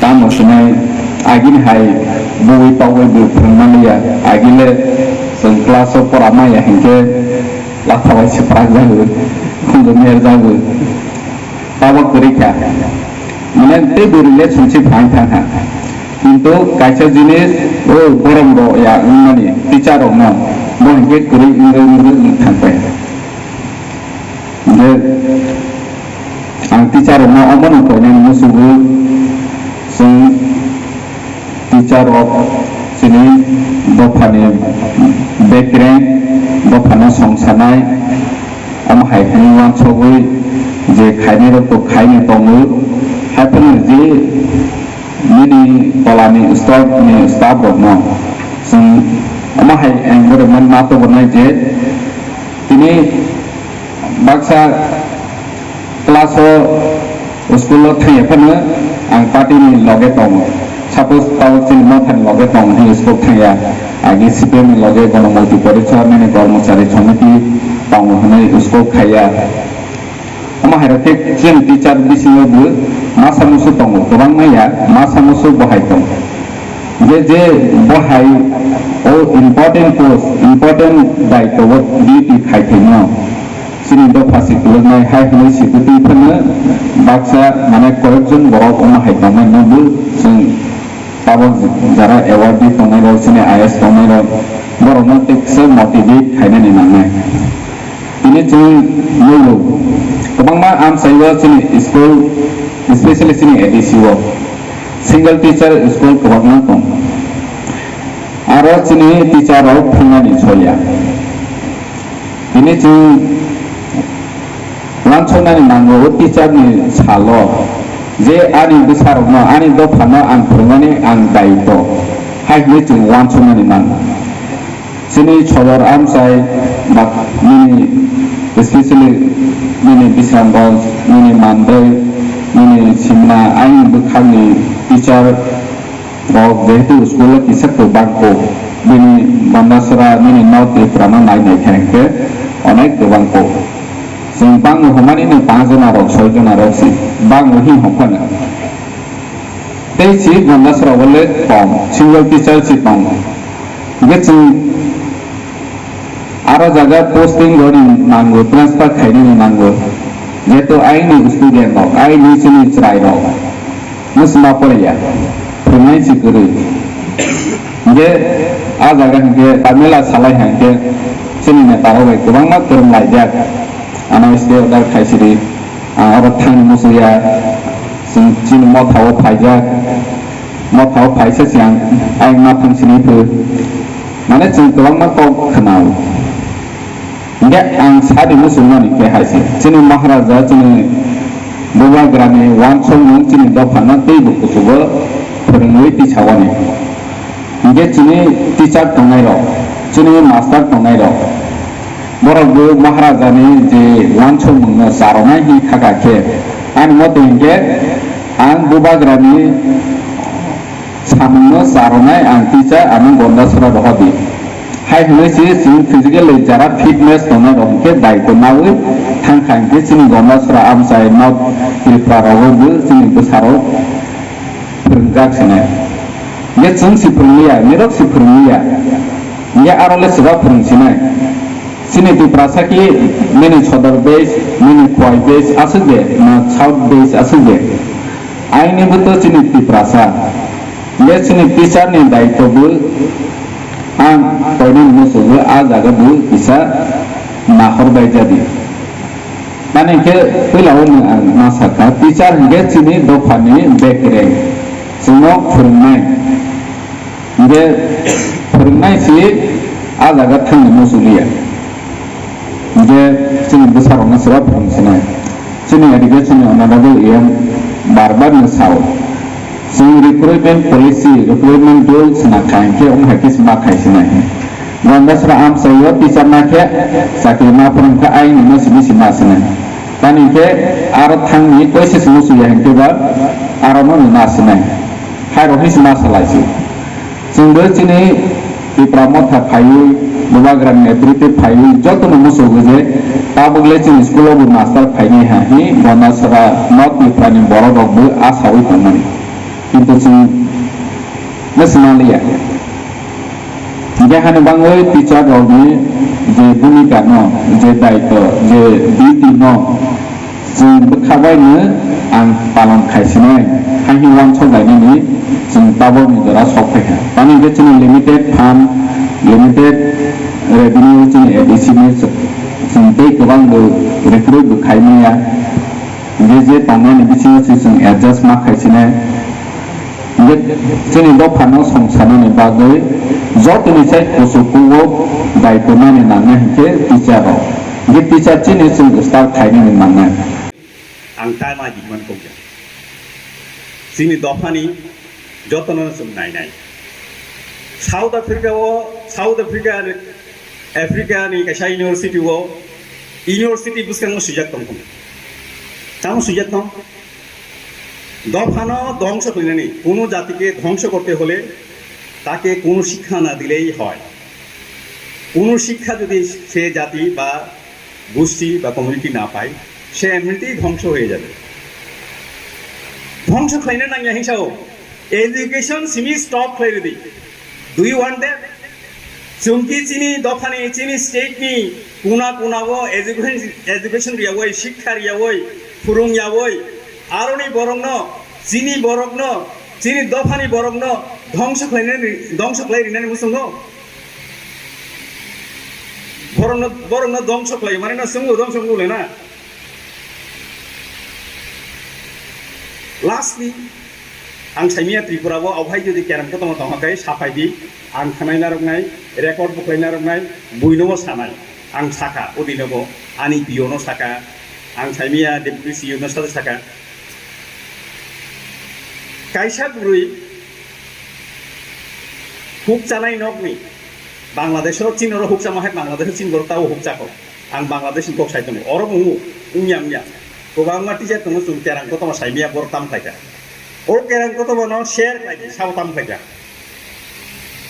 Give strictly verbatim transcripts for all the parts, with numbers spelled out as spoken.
Tamo sinai agini hai bui pagwi bui phwrwngmani ya, agile chwng class o pora maya hinkhe latha bai se prak jago, khunju mer jago. Tabok kwrwi kha. Mane tei bo relationship hai thang kha. Kintu kaisa jinis o borom rok ya wngmani teacher rok no bo hinkhe kwrwi wngwi wngwi wng thang pai. Hinkhe ang teacher rok no omo no koinani musugo chwng teacher rok chini dophani bekreng, dophano songsanai, omo hai hwnwi uansugwi je khainai rok bo khaina tongo, haiphano je nini tolani staff ni staff rok no chwng omo hai ang borok man ma tubunai je tini baksa class o school o thangya phano ang party ni loge tongo. Suppose tabok chini motha ni loge tongo hwnwi school thangya, agi C P M ni loge Gono Mukti Porishad nini Kormochari Samiti tongo hwnwi school khaiya. Omo hai rok khe chini teacher bisingo bo masa musu tongo, kwbangma ya masa musu bo hai tongo. Je je bo hai o important post, important daitwo o duty khai phaino. Chini dopha si kwlwknai hai hwnwi si kwtwi phano baksa mane koyekjon borok omo hai tongmani bo chwng tabok jara award di tongnai rok chini I A S tongnai rok borokno tei kisa motivate khainani nangnai. Tini chwng nukgo kwbangma amchaio chini school, especially chini A D C o single teacher school kwbangma tong. Aro chini teacher rok thwngnani soya. Tini chwng uansuknani nango o teacher ni salo je ani bwsarokno, ani dophano ang phwrwngmani ang daitwo hai hwnwi chwng uansuknani nango. Chini sodor amchai ba nini, especially nini Bisramganj, nini Mandai, nini Simna, ayang bwkhakni teacher rok jehetu school o kisa kwbang kok, bini Bandasora nini North Tripura no nai nai khe hwnkhe onek kwbang kok. Chwng bangwi hwnmani no panch jona rok, soi jona rok si bangwi hin hwnphano. Tei si Gondasora o le kom, single teacher si tongo. Hingke chwng aro jaga posting roni nango, transfer khainani nango. Jehetu aini student rok, aini chini chwrai rok. Mwsma poriya, phwrwngnai si kwrwi. Hingke a jaga hingke Tamila salai hingke chini neta rok bai kwbangma kwrwng laijak. Ano stay order khaisidi. Ang oro thangni musuya, chwng chini motha o phaijak, motha o phaisa se ang ayang ma thang sini phu, mane chwng kwbangma kok khwnao. Hingke ang sadi muchungmani khe hai se, chini Maharaja, chini Bubagrani uansukmung chini dophano teibo kuchugo phwrwngwi tisawani. Hingke chini teacher tongnai rok, chini master tongnai rok, borok bo Maharaja ni je uansukmung no charonai hin khaka khe, ani mote hingke ang Bubagra ni samung no charonai ang teacher ano Gondasora rohor di. Hai hwnwi si chwng physically jara fitness tongnai rok hingke daitw nawi thang kha hingke chini Gondasora amchai North Tripura rogo bo chini bwsarok phwrwngjak sinai. Hingke chwng si phwrwngliya, nirok si phwrwngliya. Hingke aro le swba phwrwng sinai. Chini Tiprasa ki nini sodor base, nini Khowai base aswk de, na South base aswk de. Aini bo to chini Tiprasa. Hingke chini teacher ni daitw bo ang koinani musugo a jaga bo kisa nahor bai jadi. Tani khe puila o nwng ang ma sakha, teacher hingke chini dophani bekereng, chwngno phwrwngnai. Hingke phwrwngnai si a jaga thangni muchungliya. Hingke chini bwsarokno swba phwrwng sinai. Chini education ni honorable E M bar bar no sao. Chwng recruitment policy, recruitment rules na khai khe wng hai khe ma khai sinai. Gondasra amchaio teacher ma khe chakri ma phwrwng kha aini no simi si ma sinai. Tani khe aro thangni koise se musuya hinkhe ba aro no ma sinai. Hai rok hi si ma salai si. Chwng bo chini Tipra Motha phaiwi, Bubagrani netrite phaiwi, jotono muchungo je tabuk le chini school o bo master phainai ha hi, Gondasora North Tipra ni borok rok bo asawi tongmani. Kintu chwng no swnam liya. Hingke hani bagwi teacher rokni je bhumika no, je daityo, je duty no, chwng bwkha bai no ang palon khaisinai, hai hwnwi uansuk lainani chwng tabokni jora sok phaikha. Tamni hwnkhe chini limited fund, limited revenue chini A D C ni chwng tei kwbang bo recruit bo khai manya. Hingke je tongnani bisingo se chwng adjust ma khaisinai. Hingke chini dophano songsanani bagwi jotoni sai kuchuk kugo dai tongnani nangnai hingke teacher rok. Hingke teacher chini chwng start khainani nangnai. Ang ta ma di man kok ya. Chini dophani jotono chwng nainai. South Africa o, South Africa, Africa ni kaisa university o, university bwskango swijak tong phano. Tamo swijak tong? Dophano dhongso khlainani, kuno jatike dhongso korte hole take kuno shikkha na dilei hoy. Kuno shikkha jodi se jati ba gosti ba community na pai, se এমনিতেই ধ্বংস হয়ে যাবে। ধ্বংস khlaina nangya hinsao, education simi stop khlai ridi. Do you want that? Chwngki chini dophani, chini state ni kuna kuna o education, education riyawoi, shikkha riyawoi, phurung yawoi, aroni borokno, chini borokno, chini dophani borokno dhwngso khlainani, dhwngso khlai rinani muchungo. Borokno, borokno dhwngso khlai mani no chwngno dhwngso wngwi lai na. Lastly, ang saimia Tripura o, obo hai jodi kerang kotorma tongkha khe saphai di, ang khanai narwknai, record bo khlai narwknai, buino bo sanai, ang sakha, o dino bo ani P O no sakha, ang saimia Deputy C E O no sade sakha. Kaisa bwrwi huk chanai nokni Bangladesh o chini oro huk chama hai Bangladesh o chini borok tabo huk chakho. Ang Bangladesh ni kok sai tongo. Oro bo wngya wngya. Kwbangma teacher tongo chwng kerang kotorma saimia borok tam khlaikha. O kerang kotorma no share khlai di sabo tam khlaikha.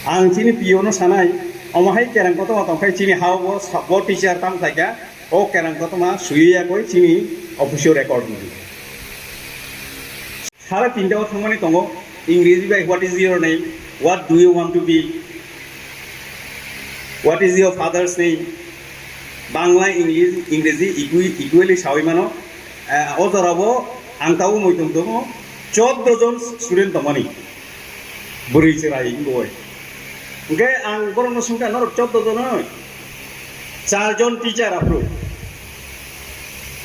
Ang chini P O no sanai, omo hai kerang kotorma tongkhai chini ha o bo sa-, bo teacher tam khlaikha. O kerang kotorma swiwi yakoi chini office o record wngkha. Sara tinta o thangmani tongo, Ingreji bai what is your name, what do you want to be, what is your father's name, Bangla, English, Ingreji equi-, equally sawi mano. Eh, o jora bo ang tabuk muitung tongo, choddo jon student tongmani. Bwrwi chwrai wngwi. Hwnkhe ang borokno swngkha, "Norok choddo jon oi? Char jon teacher aphuru."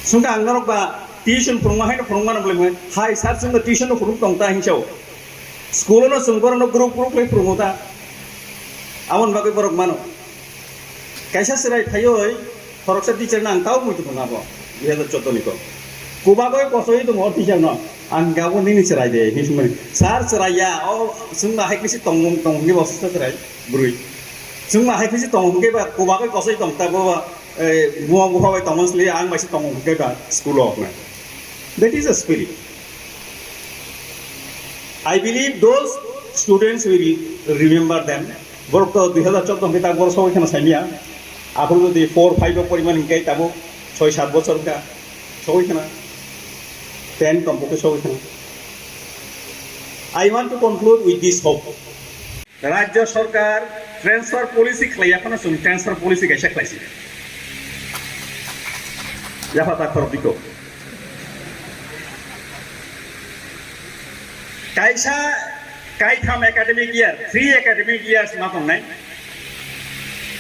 Swngkha ang, "Norok ba tuition phwrwngma haino phwrwngmano bwlai hai?" "Hai sir, chwngno tuition no phwrwng tong ta," hinwi sao. School no chwng borokno group group khlai phwrwngo ta. Aboni bagwi borok mano. Kaisa chwrai phaiwi khoroksa teacher no ang tau muitu tongo abo dui hazar choudo ni kok. Kubagwi kochoi tongo o teacher no. Ang gabo nini chwrai de hinwi swngmani. Sir chwrai ya, o chwngno hai khe se tongmung tong hinwi bo chwrai bwrwi. Chwngno hai khe se tong hwnkhe ba kubagwi kochoi tong ta bo, eh, buma bupha bai tongmani sle ang bai se tong hwnkhe ba school o hwnwi. That is a spirit. I believe those students will re-, remember them. Borok to dui hazar choudo hwnkhe tak borok sogwi kheno saimya. Aphuru jodi four, five o porimani hwnkhe tabuk soi sat bochor wngkha. Sogwi kheno. Ten kompokkhe sogwi kheno. I want to conclude with this hope. Rajya Sarkar transfer policy khlaiya phano chwng transfer policy kaisa khlaisi. Yapha ta khorok diko. Kaisa kaitham academic year, three academic years ma tongnai.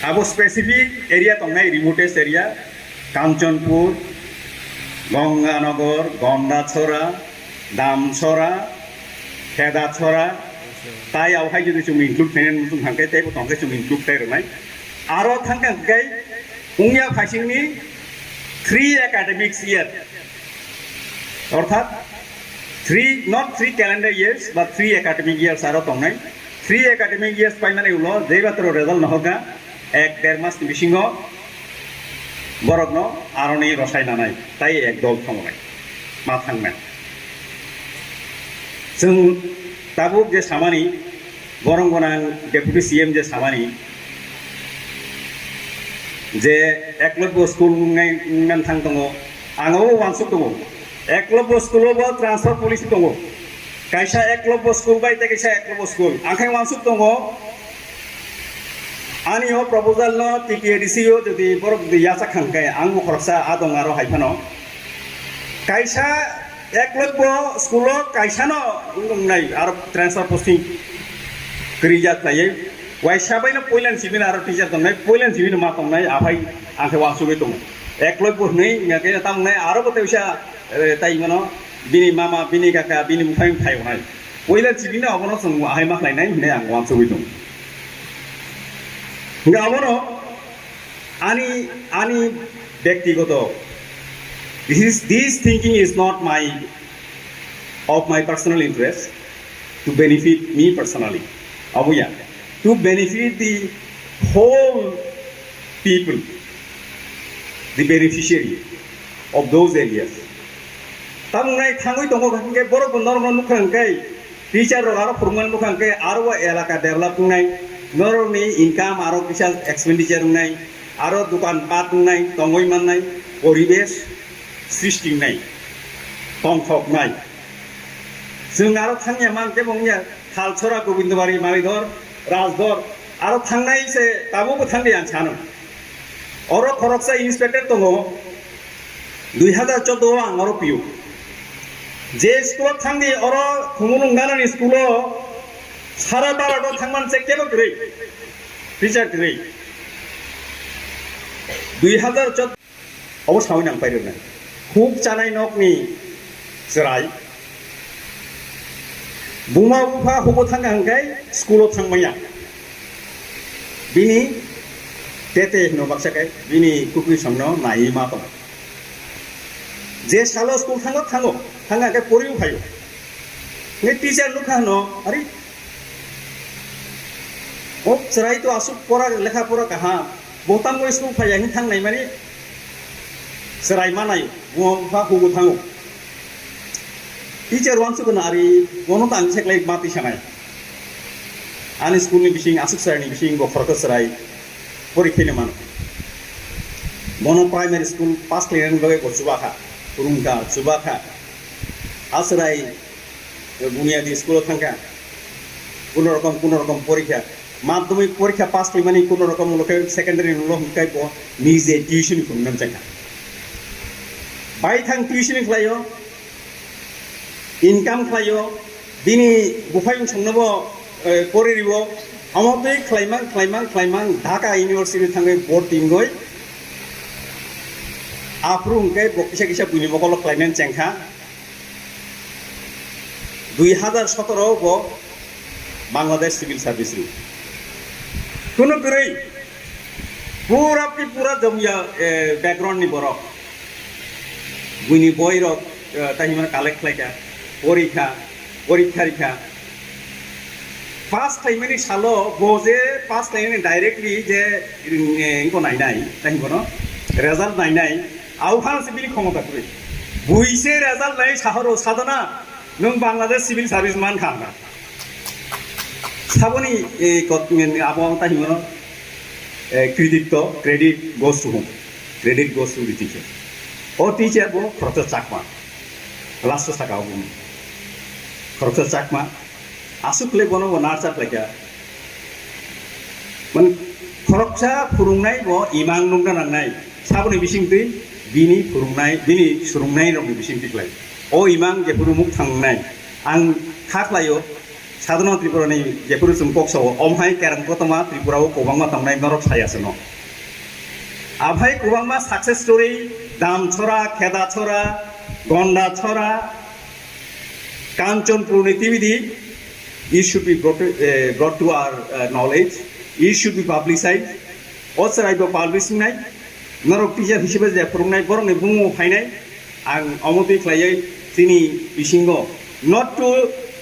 Abo specific area tongnai, remotest area, Kanchanpur, Ganganagar, Gandachara, Damchara, Khedachara, tai abo hai jodi chwng include khainani muchung thangkhe, teibo tongkhe chwng include khlai rwnai. Aro thangkha hwnkhe wngya phaisingni three academic year, orthat three, not three calendar years, but three academic years aro tongnai. Three academic years paimani ulo jeba toro result nohorkha, ek der mas ni bisingo borokno aroni rosai nanai, tai ek dol thongnai, ma thangnai. Chwng tabuk je samani, Borong gwnang Deputy C M je samani je Eklavya school wngnai, wngnan thang tongo, ang abo uansuk tongo. Eklavya school o bo transfer policy tongo, kaisa Eklavya school bai tei kaisa Eklavya school, ang khe uansuk tongo. Ani o proposal no T T A D C o jodi borok jodi yachak kha hwnkhe, ang bo khoroksa a dong aro hai phano. Kaisa Eklavya school o kaisa no wng wngnai aro transfer posting kwrwi ya khlaiwi. Waisa bai no puila ni simi no aro teacher tongnai, puila ni simi no ma tongnai, aphai ang khe uansugwi tongo. Eklavya hwnwi wngya khe tamo wngnai aro bo teisa, eh, tai mano bini mama, bini kaka, bini buphang phai wngnai. Puila ni simi no abono chwng ahai ma khlainai hwnwi ang uansugwi tongo. Hwnkhe abono ani, ani byaktigoto, this is, this thinking is not my, of my personal interest to benefit me personally. Abo ya, to benefit the whole people, the beneficiary of those areas. Tamo wngnai thangwi tongo hwnkhe borok bo norokno nukha hwnkhe, teacher rok aro phwrwngmani nukha hwnkhe aro o elaka develop wngnai, norokni income aro kisa expenditure wngnai, aro dokan pat wngnai, tongwi mannai, poribesh srishti wngnai, tongthoknai. Chwng aro thangya man khe bo wngya Thalchora, Gobindabari, Malidhor, Rajdhor, aro thangnai se tabukbo thangdi ang sano. Oro khoroksa inspector tongo, dui hazar chordo o ang oro pio. Je school o thangdi, oro Khumulwng ganani school o sara Bharat o thangmani se kebo kwrwi, teacher kwrwi. Dui hazar chordo obo sawi nang pairoknai. Huk chanai nokni chwrai. Buma bupha hubo thangkha hwnkhe school o thangmaya. Bini tete hino baksa khe bini kukui songno naiwi ma tong. Je salo school thango, thango, thangkha hwnkhe poriwi phaio. Hwnkhe teacher nukha hwno, "Ari, o chwrai to aswk pora, lekha pora kaham, bo tamo school phaiya hwn thang naimani chwrai manai, buma bupha hugo thango." Teacher uansukgwno ari, bono tang seklai ma twi sanai. Ani school ni bising, aswk chwrai ni bising bo khoroksa chwrai porikha ni mano. Bono primary school pass khlainani bagwi bo chubakha, phwrwngkha, chubakha. A chwrai Buniyadi school o thangkha, kuno rokom, kuno rokom porikha, madhyamik porikha pass khlaimani kuno rokom ulo khe secondary ulo hwnkhe bo nije tuition phunuknani chengkha. Baithang tuition khlaio, income khlaio, bini buphai bwsongno bo, eh, poririo, omo twi khlaimang, khlaimang, khlaimang Dhaka University thangwi bhorti wngwi aphuru hwnkhe bo kisa kisa buini mokolo khlainani chengkha. Dui hazar sotoro o bo Bangladesh Civil Service rw. Kuno kwrwi, pura ki pura Jamia, eh, background ni borok. Buini boi rok, eh, tai hwnmano collect khlaikha, porikha, porikha rikha. Pass khlaimani salo bo je pass khlaimani directly je, eh, wngkha nainai, tai hwnmano result nainai, Aphano se bini khomota kwrwi. Buise result nai sahoro sadona, nwng Bangladesh Civil Service man kha na. Saboni, eh, kot-, abo ang tahimano, eh, credit to, credit goes to whom? Credit goes to the teacher. O teacher bo Khoroksa Chakma. Last o saka obo. Khoroksa Chakma. Aswk le bono bo nurture khlaikha. Man, khoroksa phwrwngnai bo imang nukna nangnai. Saboni bisingtwi bini phwrwngnai, bini swrwngnai rokni bisingtwi khlai. O imang jephuru muk thangnai. Ang kha khlaio, Sadhana Tripura ni jephuru chwng kok sao, omhai kerang kotorma Tripura o kwbangma tongnai norok saya se no. Aphai kwbangma success story, Damchora, Khedachora, Gondachora, Kanchanpur ni T V D, it should be brought, eh, brought to our, eh, knowledge, it should be publicized. O chwrai bo publish wngnai, norok teacher hisabe je phwrwngnai, borokni bumung phainai, ang omo twi khlaiwi chini bisingo not to